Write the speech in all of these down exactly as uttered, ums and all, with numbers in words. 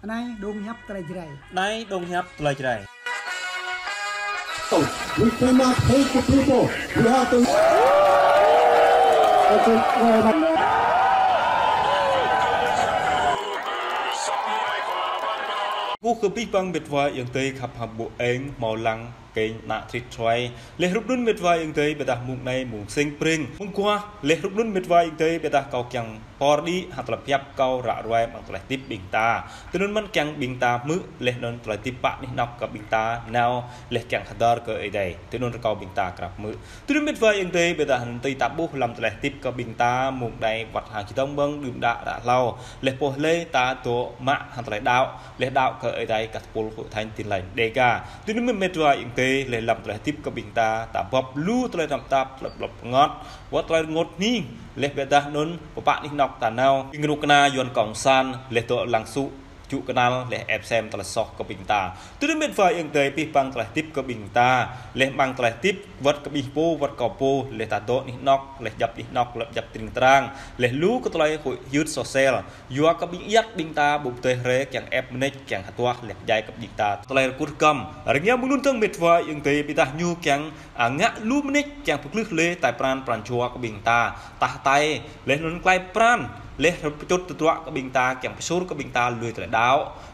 Anai dong hiăp tơlơi Jrai. Anai dong hiăp tơlơi Jrai. We cannot hate the people. We have to. Kơkuh kơ abih bang mĕt wa ayŏng adơi khăp hăng ƀô̆ eng, hmâo lăng kênh ană trit throi. Laih rup anŭn mĕt wa ayŏng adơi, ƀiădah mông anai mông sing pring. Mông kuah, laih rup anŭn mĕt wa ayŏng adơi, ƀiădah kâo kiăng pơr đĭ hăng tơlơi pơhiăp kâo ră ruai amăng tơlơi hơdip ƀing ta. Tui anŭn mơ̆n kiăng ƀing ta hmư̆, laih anŭn tơlơi hơdip pă anih anŏk kơ ƀing ta nao, laih kiăng hơdơr kơ Ơi Adai. Tui anŭn rơkâo ƀing ta krăp hmư̆. Tui anŭn mĕt wa ayŏng adơi, ƀiădah anŭn tui ta ƀuh lăm tơlơi hơdip kơ ƀing ta, mông anai wơ̆t hăng čơdơ̆ng mơ̆ng đưm đă ră hlâo. Laih pô laih ta dŏ mă hăng tơlơi đaŏ, laih đaŏ kơ Ơi Adai kah tơpul Hội Thánh Tin Lành Đêga. Tui anŭn mĕt wa ayŏng adơi, laih lăm tơlơi hơdip kơ ƀing ta, ta bưp lu tơlơi tơnap tap, tơlơi blŏp pơngăt, wơ̆t tơlơi rơngot hning, laih ƀiădah anŭn pơpă anih anŏk ta nao, ƀing kơnuk kơna Yuan Cộng sản, laih dŏ lăng sŭ čŭ kơnăl, laih ĕp sem tơlơi soh kơ ƀing ta. Tui anŭn mĕt wa ayŏng adơi, abih bang tơlơi hơdip kơ ƀing ta, laih amăng tơlơi hơdip wơ̆t kơ ƀing pô, wơ̆t kâo pô, laih ta dŏ anih anŏk, laih djŏp anih anŏk, laih djŏp tring trang, laih lu kơ tơlơi huĭ hyưt sôsel. Yua kơ ƀing ayăt ƀing ta ƀu pơdơi hrĕ kiăng ĕp mơneč, kiăng hơduah, laih pơdjai kơ ƀing ta tơlơi rơkŭt rơkăm. Rơngiă mơ̆ng anŭn dơ̆ng mĕt wa ayŏng adơi, ƀiădah ñu kiăng, a, ngă lu mơneč kiăng pơglưh lĕ tai pran pran jua kơ ƀing ta. Tah tai, laih anŭn klai pran, laih pơčŭt tơdruă kơ ƀing ta, kiăng pơsur kơ ƀing ta lui tơlơi đaŏ.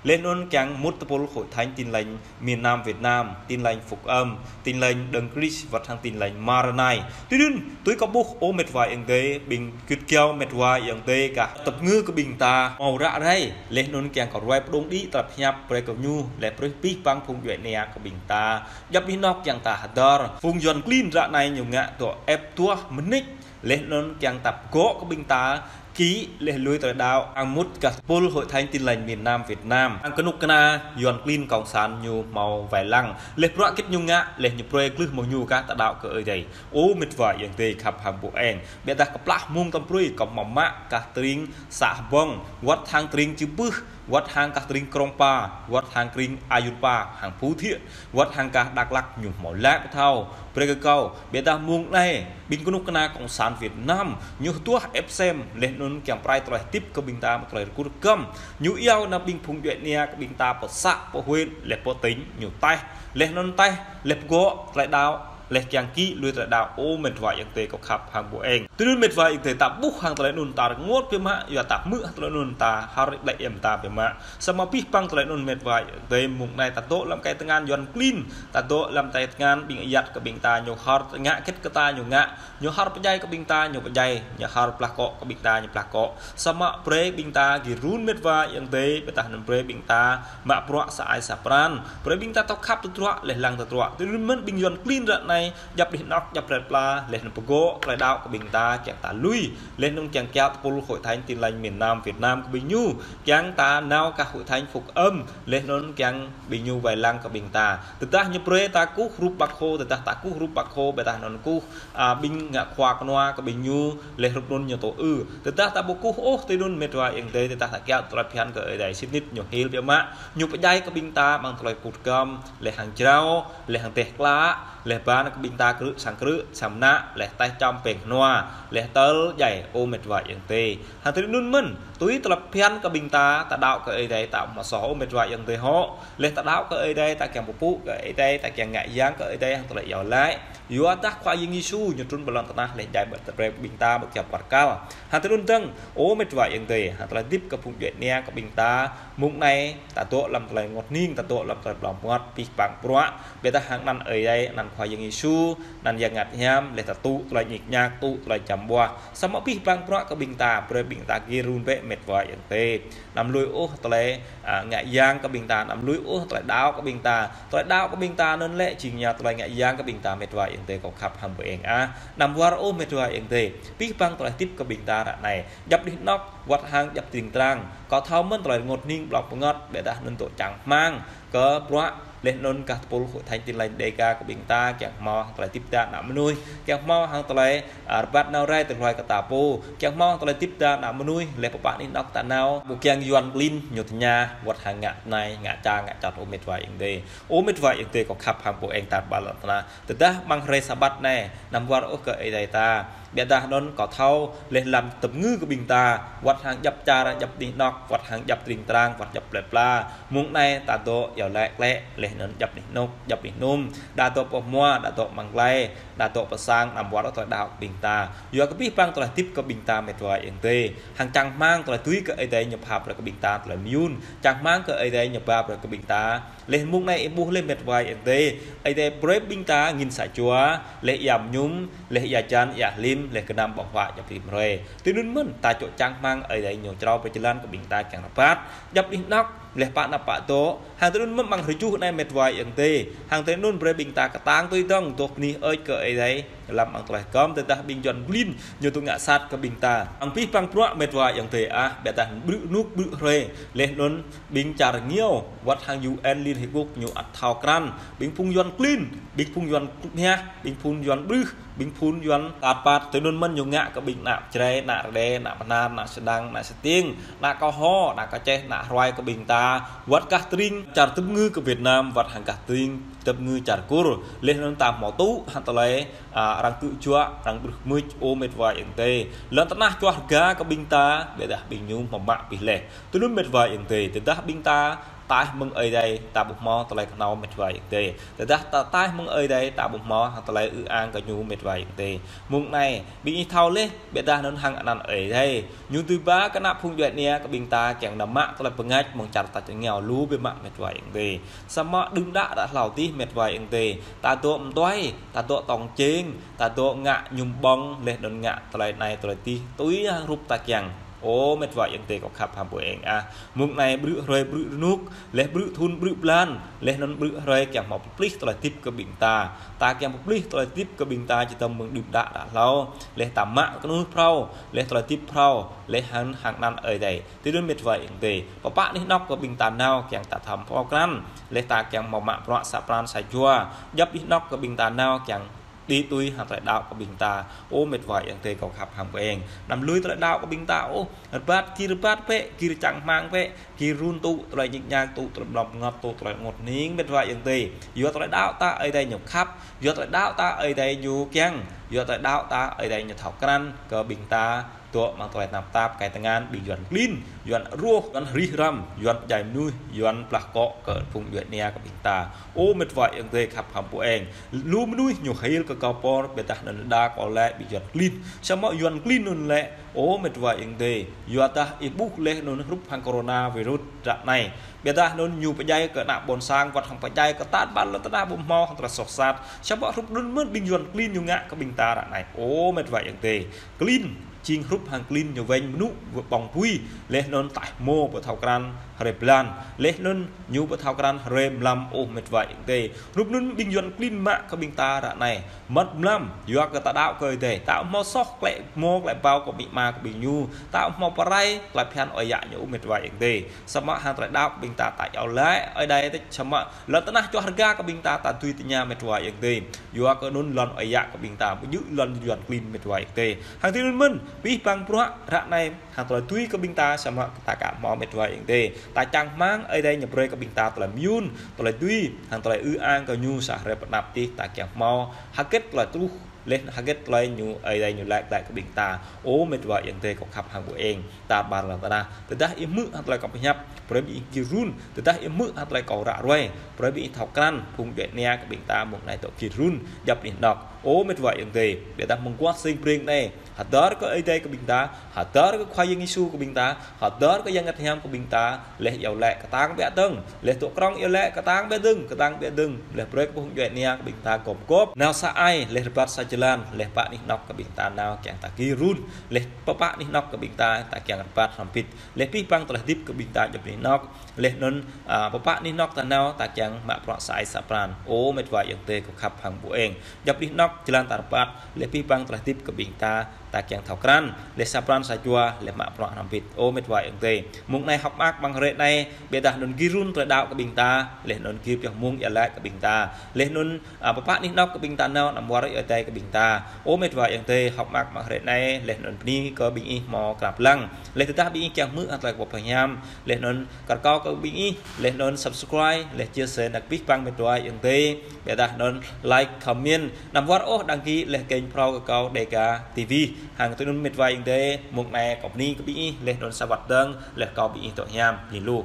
Laih anŭn kiăng mŭt tơpul Hội Thánh Tin Lành miền Nam Việt Nam, Tin Lành Phúc Âm, Tin Lành Đấng Christ, wơ̆t hăng Tin Lành Maranai. Tui anŭn, tui kâo ƀuh ơ mĕt wa ayŏng adơi, ƀing gĭt kiao mĕt wa ayŏng adơi kah tơpơngư kơ ƀing ta, hmâo ră ruai, laih anŭn kiăng kơ ruai pơdŏng đĭ tơlơi pơhiăp brơi kơ ñu, laih brơi abih bang phung djuai ania kơ ƀing ta. Djŏp anih anŏk kiăng ta hơdơr. Phung Yuan klin ră anai ñu ngă dŏ ĕp duah mơneč, laih anŭn kiăng ta pơgŏ kơ ƀing ta, kĭ laih lui tơlơi đaŏ, hăng mŭt kah tơpul Hội Thánh Tin Lành miền Nam Việt Nam. Hăng kơnuk kơna Yuan klin Cộng sản ñu hmâo wai lăng. Laih bruă hơget ñu ngă, laih ñu brơi glưh mơ̆ng ñu kah ta đaŏ kơ Ơi Adai. Ơ mĕt wa ayŏng adơi khăp hăng ƀô̆ eng. Ƀiădah kơplah mông tơm brơi kâo hmâo mă kah tring să Hbông, wơ̆t hăng tring Čư̆ Pưh, wơ̆t hăng kah tring Krông Pa, wơ̆t hăng tring Ayun Pa, hăng Phú Thiện, wơ̆t hăng kah Dak Lak ñu hmâo laĭ pơthâo brơi kơ kâo, ƀiădah mông anai, ƀing kơnuk kơna Cộng sản Việt Nam, ñu hơduah ĕp sem, laih anŭn kiăng pơrai tơlơi hơdip kơ ƀing ta, mă tơlơi rơkŭt rơkăm. Ñu iâu nao ƀing phung djuai ania kơ ƀing ta pơ să, pơ huyện, laih pơ tỉnh, ñu taih, laih anŭn taih, laih pơgŏ tơlơi đaŏ, laih kiăng kĭ lui tơlơi đaŏ, ơ mĕt wa ayŏng adơi kâo khăp hăng ƀô̆ eng. Tui anŭn mĕt wa ayŏng adơi, ta ƀuh hăng tơlơi anŭn ta rơngot biă mă, yua ta hmư̆ hăng tơlơi anŭn ta hơr đĭ lĕ em ta biă mă. Samơ̆ abih bang tơlơi anŭn mĕt wa ayŏng adơi, mông anai ta dŏ lăm kai tơngan Yuan klin, ta dŏ lăm kai tơngan ƀing ayăt kơ ƀing ta, ñu hơr ngă hơget kơ ta ñu ngă, ñu hơr pơdjai kơ ƀing ta ñu pơdjai, ñu hơr blah akŏ kơ ƀing ta ñu blah akŏ. Samơ̆ brơi ƀing ta gir run mĕt wa ayŏng adơi, ƀiădah anŭn brơi ƀing ta mă bruă sa ai sa pran, brơi ƀing ta thâo khăp tơdruă, laih lăng tơdruă. Tui anŭn mơ̆n ƀing Yuan klin ră anai, djŏp anih anŏk, djŏp ret pla, laih anŭn pơgŏ tơlơi đaŏ kơ ƀing ta, kiăng ta lui, laih anŭn kiăng kiaŏ tơpul Hội Thánh Tin Lành miền Nam Việt Nam kơ ƀing ñu, kiăng ta nao kah Hội Thánh Phúc Âm, laih anŭn kiăng ƀing ñu wai lăng kơ ƀing ta. Tơdah ñu brơi ta kơkuh rup Bác Hồ, tơdah ta kơkuh rup Bác Hồ, ƀiădah anŭn kơkuh, a, ƀing ngă khua kơnua kơ ƀing ñu, laih rup anŭn ñu tŭ ư. Tơdah ta ƀu kơkuh ôh, tui anŭn mĕt wa ayŏng adơi, tơdah ta kiaŏ tơlơi phiăn kơ Ơi Adai, sĭt nik ñu hil biă mă, ñu pơdjai kơ ƀing ta amăng tơlơi rơkŭt rơkăm, laih hăng jrao, laih hăng teh klă, laih ba kơ ƀing ta krư̆ sang krư̆, sang mơnă, laih taih čăm pĕng kơnua, laih tơl djai, ơ mĕt wa ayŏng adơi. Hăng tui anŭn mơ̆n, tui tơlơi phiăn kơ ƀing ta, ta đaŏ kơ Ơi Adai, ta mă soh ơ mĕt wa ayŏng adơi hŏ. Laih ta đaŏ kơ Ơi Adai, ta kiăng pơpŭ kơ Ơi Adai, ta kiăng ngă yang kơ Ơi Adai, hăng tơlơi iâu laĭ. Yua dah Khua Yang Yêsu ñu trŭn pơ lŏn tơnah laih djai ƀơi tơlơi ƀing ta ƀơi kyâo bơrkal. Hăng tui anŭn dơ̆ng, ơ mĕt wa ayŏng adơi, hăng tơlơi hơdip kơ phung djuai ania kơ ƀing ta, mông anai, ta dŏ lăm tơlơi rơngot hning, ta dŏ lăm tơlơi blŏng pơngăt, abih bang bruă, ƀiădah hăng anăn Ơi Adai, anăn Khua Yang Yêsu, anăn Yang Bơngăt Hiam, laih ta tŭ tơlơi ñik ñak, tŭ tơlơi čăm ƀuah. Samơ̆ abih bang bruă kơ ƀing ta, brơi ƀing ta gir run bĕ mĕt wa ayŏng adơi. Anăm lui ôh tơlơi, a, ngă yang kơ ƀing ta, anăm lui ôh tơlơi đaŏ kơ ƀing ta. Tơlơi đaŏ kơ ƀing ta anŭn lĕ, jing ñu tơlơi ngă yang kơ ƀing ta mĕt wa ayŏng adơi kâo khăp hăng ƀô̆ eng ah. Anăm wơr ôh mĕt wa ayŏng adơi. Abih bang tơlơi hơdip kơ ƀing ta ră anai. Djŏp anih anŏk, wơ̆t hăng djŏp tring trang. Kâo thâo mơ̆n tơlơi rơngot hning blŏng pơngăt, ƀiădah anŭn dŏ čang hmang kơ bruă, laih anŭn kah tơpul Hội Thánh Tin Lành Đêga kơ ƀing ta, kiăng hmâo hăng tơlơi hơdip ta ană mơnuih, kiăng hmâo hăng tơlơi, a, rơbat nao rai tơlơi hluai kơ ta pô, kiăng hmâo hăng tơlơi hơdip ta ană mơnuih, laih pơpă anih anŏk ta nao, ƀu kiăng Yuan klin ñu tơña, wơ̆t hăng ngă anai, ngă ča, ngă čăt ơ mĕt wa ayŏng adơi. Ơ mĕt wa ayŏng adơi kâo khăp hăng ƀô̆ eng tar ƀar lŏn tơnah. Tơdah amăng hrơi Sabat anai, anăm wơr ôh kơ Ơi Adai ta. Biă dah anŭn kâo thâo, laih lăm tơm ngư kơ ƀing ta, wăt hăng djăp čar, djăp anih anŏk, wăt hăng djăp tring trang, wăt djăp plơi pla. Mơ̆ng anai ta dŏ iâu laĭ klĕ, laih anŭn djăp anih anŏk, djăp anih anŭm, đa dŏ pơhmua, đa dŏ măng glai, đa dŏ pơsang, anăm wăt tơlơi đaŏ kơ ƀing ta. Yua kơ abih bang tơlơi hơdip kơ ƀing ta met wa ayŏng adơi. Hăng čang rơmang tơlơi tui kơ Ơi Adai ñu pha brơi kơ ƀing ta tơlơi mơyŭn. Čang rơmang kơ Ơi Adai ñu pha brơi kơ ƀing ta. Laih mơ̆ng anai ih ƀuh laih met wa ayŏng adơi. Ơi Adai brơi ƀing ta angĭn sa jua, laih ia mơñum, laih ia hơjan, ia hlim, laih gơnam ƀơ̆ng huă djăp rĭm hrơi. Tui anŭn mơ̆n, ta čŏk čang rơmang Ơi Adai ñu črâo pơjơlan kơ ƀing ta kiăng rơbat. Djăp anih anŏk, laih pă anăp pă dŏ. Hăng tui anŭn mơ̆n amăng rơjuh anai met wa ayŏng adơi. Hăng tui anŭn brơi ƀing ta kơtang tui dơ̆ng, dŏ bơni hơơč kơ Ơi Adai. Lăm amăng tơlơi kơm, tơdah ƀing Yuan klin, ñu tŭ ngă sat kơ ƀing ta. Hăng abih bang bruă met wa ayŏng adơi ah, biă dah brư̆ rơnŭk brư̆ hrơi. Laih anŭn ƀing čar rơngiao, wăt hăng U N Liên Hiệp Quốc ñu ăt thâo krăn. Ƀing phung Yuan klin, ƀing phung Yuan kơmiah, ƀing phung Yuan brưh, ƀing phung Yuan tat pat, tui anŭn mơ̆n ñu ngă kơ ƀing ană Jrai, ană Rơđê, ană Bahnar, ană Sơdang, ană Stiêng, ană Kơho, ană Kơčeh, ană Hroi kơ ƀing ta. Wăt gah tring, čar tơm ngư kơ Việt Nam, wăt hăng gah tring, tơm ngư čar Kur. Laih anŭn ta hmâo tŭ, hăng tơlơi, a, arăng tŭ juă, arăng brưh mưč, ơ met wa ayŏng adơi. Lŏn tơnah čuah rơga kơ ƀing ta, biă dah ƀing ñu hmâo mă abih laih. Tui anŭn met wa ayŏng adơi, tơdah ƀing ta, taih mơ̆ng Ơi Adai, ta ƀu hmâo tơlơi kơnâo met wa ayŏng adơi. Tơdah ta taih mơ̆ng Ơi Adai, ta ƀu hmâo hăng tơlơi ư ang kơ ñu met wa ayŏng adơi. Mơ̆ng anai, ƀing ih thâo laih, biă dah anŭn hăng anăn Ơi Adai. Ñu tui ba kơ ană phung djuai ania kơ ƀing ta kiăng nao mă tơlơi pơngač mơ̆ng čar ta čơngeo lu biă mă met wa ayŏng adơi. Samơ̆ đưm đă đă hlâo tih met wa ayŏng adơi. Ta dŏ mơtuai, ta dŏ tŏng čeng, ta dŏ ngă mơñum ƀơ̆ng, laih anŭn ngă tơlơi anai tơlơi tih. Tui hăng hrup ta kiăng. Ơ met wa ayŏng adơi kâo khăp hăm ƀu eng ah. Mơ̆ng anai brư̆ hrơi brư̆ rơnŭk, laih brư̆ thŭn brư̆ blan, laih anŭn brư̆ hrơi kiăng hmâo pơplih tơlơi hơdip kơ ƀing ta. Ta kiăng pơplih tơlơi hơdip kơ ƀing ta či tơm mơ̆ng đưm đă đă hlâo, laih ta mă kơnuih phrâo, laih tơlơi hơdip phrâo, laih hăng, hăng anăn Ơi Adai. Tui anŭn met wa ayŏng adơi. Pơpă anih anŏk kơ ƀing ta nao kiăng ta thâo pơkrăn, laih ta kiăng hmâo mă bruă sa pran sa jua. Djăp anih anŏk kơ ƀing ta nao kiăng đĭ tui hăng tơlơi đaŏ kơ ƀing ta. Ơ met wa ayŏng adơi kâo khăp hăm ƀu eng. Anăm lui tơlơi đaŏ kơ ƀing ta. Ơ, rơbat, gir rơbat bĕ, gir čang rơmang bĕ, gir run tŭ tơlơi ñik ñak, tŭ tơlơi mlŏm rơngot, tŭ tơlơi rơngot hning met wa ayŏng adơi. Yua tơlơi đaŏ ta Ơi Adai ñu khăp, yua tơlơi đaŏ ta Ơi Adai ñu kiăng, yua tơlơi đaŏ ta Ơi Adai ñu thâo krăn kơ ƀing ta. Dŏ amăng tơlơi tơnap tap, kai tơngan, ƀing Yuan klin, Yuan rŏh, Yuan rĭh răm, Yuan pơdjai mơnuih, Yuan plah akŏ kơ phung djuai ania kơ ƀing ta. Ơ met wa ayŏng adơi khăp hăm ƀu eng. Lu mơnuih ñu hil kơ kâo pô, biă dah anŭn đa kâo laĭ ƀing Yuan klin. Samơ̆ Yuan klin anŭn laĭ, ơ met wa ayŏng adơi. Yua dah ih ƀuh laih anŭn hrup hăng coronavirus ră anai. Biă dah anŭn ñu pơdjai kơ ană ƀôn sang, wăt hăng pơdjai kơ tat ƀar lŏn tơnah ƀu hmâo hăng tơlơi soh sat. Samơ̆ hrup anŭn mơ̆n ƀing Yuan klin ñu ngă kơ ƀing ta ră anai. Ơ met wa ayŏng adơi. Klin, jing hrup hăng klin ñu wĕng mơnŭ ƀơ̆ng apui, laih anŭn taih hmâo ƀu thâo krăn hrơi blan, laih anŭn ñu ƀu thâo krăn hrơi mlam ôh met wa ayŏng adơi. Hrup anŭn ƀing Yuan klin mă kơ ƀing ta ră anai. Mơ̆t mlam, yua kơ ta đaŏ kơ Ơi Adai, ta hmâo soh klĕ hmâo klĕ ƀâo kơ amĭ ama kơ ƀing ñu, ta hmâo pơrai klĕ phiăn ơi yă ñu ôh met wa ayŏng adơi. Samơ̆ hăng tơlơi đaŏ kơ ƀing ta ta iâu laĭ Ơi Adai tĕč samơ̆ lŏn tơnah čuah rơga kơ ƀing ta ta tui tơña met wa ayŏng adơi. Yua kơ anŭn lŏn ơi yă kơ ƀing ta, ƀu djơ̆ lŏn Yuan klin met wa ayŏng adơi. Hăng tui anŭn mơ̆n, abih bang bruă ră anai, hăng tơlơi tui kơ ƀing ta, samơ̆ ta aka hmâo met wa ayŏng adơi. Ta čang rơmang Ơi Adai ñu brơi kơ ƀing ta tơlơi mơyŭn, tơlơi tui, hăng tơlơi ư ang kơ ñu sa hrơi pơ anăp tih ta kiăng hmâo hơget tơlơi truh, laih hơget tơlơi ñu Ơi Adai ñu laĭ glaĭ kơ ƀing ta. Ơ met wa ayŏng adơi kâo khăp hăm ƀu eng. Tar ƀar lŏn tơnah. Tơdah ih hmư̆ hăng tơlơi kâo pơhiăp, brơi ƀing ih gir run. Tơdah ih hmư̆ hăng tơlơi kâo ră ruai, brơi ƀing ih thâo krăn, phung djuai ania kơ ƀing ta mơ̆ng anai dŏ gir run, djăp anih anŏk. Ơ met wa ayŏng adơi, biă dah mơguah sing breng anai, hơdơr kơ Ơi Adai kơ ƀing ta, hơdơr kơ Khua Yang Yêsu kơ ƀing ta, hơdơr kơ Yang Bơngăt Hiam kơ ƀing ta, laih iâu laĭ kơtang biă dơ̆ng, laih tŏ krŏng iâu laĭ kơtang biă dơ̆ng, kơtang biă dơ̆ng, laih brơi kơ phung djuai ania kơ ƀing ta gum gŏp nao sa ai, laih rơbat sa jơlan, laih pă anih anŏk kơ ƀing ta nao kiăng ta gir run, laih pơpă anih anŏk kơ ƀing ta, ta kiăng rơbat hrŏm hơbĭt. Laih abih bang tơlơi hơdip kơ ƀing ta djăp anih anŏk. Laih anŭn, a, pơpă anih anŏk ta nao, ta kiăng mă bruă sa ai sa pran. Ơ met wa ayŏng adơi kâo khăp hăm ƀu eng. Djăp anih anŏk jơlan ta rơbat, laih abih bang tơlơi hơdip kơ ƀing ta, ta kiăng thâo krăn, laih sa pran sa jua, laih mă bruă hrŏm hơbĭt. Ơ mĕt wa ayŏng adơi. Mơ̆ng anai hơ̆k mơak mơ̆ng hrơi anai, biă dah anŭn gir run tơlơi đaŏ kơ ƀing ta, laih anŭn gir pioh mơ̆ng ia laĭ kơ ƀing ta. Laih anŭn, a, pơpă anih anŏ kơ ƀing ta nao, anăm wơr ơi adai kơ ƀing ta. Ơ mĕt wa ayŏng adơi, hơ̆k mơak mơ̆ng hrơi anai, laih anŭn bơni kơ ƀing ih hmâo krăp lăng. Laih tơdah ƀing ih kiăng hmư̆ hăng tơlơi kơ pơhiam, laih anŭn kar kâo kơ ƀing ih, laih anŭn subscribe, laih chia sẻ năk pih păng mĕt wa ayŏng adơi. Biă dah anŭn like, comment, anăm wơr ôh đăng ký, laih kênh phrâo kơ kâo Dega TV. Hăng tui anŭn mĕt wa ayŏng adơi, mơ̆ng anai kâo bơni kơ ƀing ih, laih anŭn sa wơ̆t dơ̆ng, laih kâo ƀing ih dŏ hiam, bơni lu.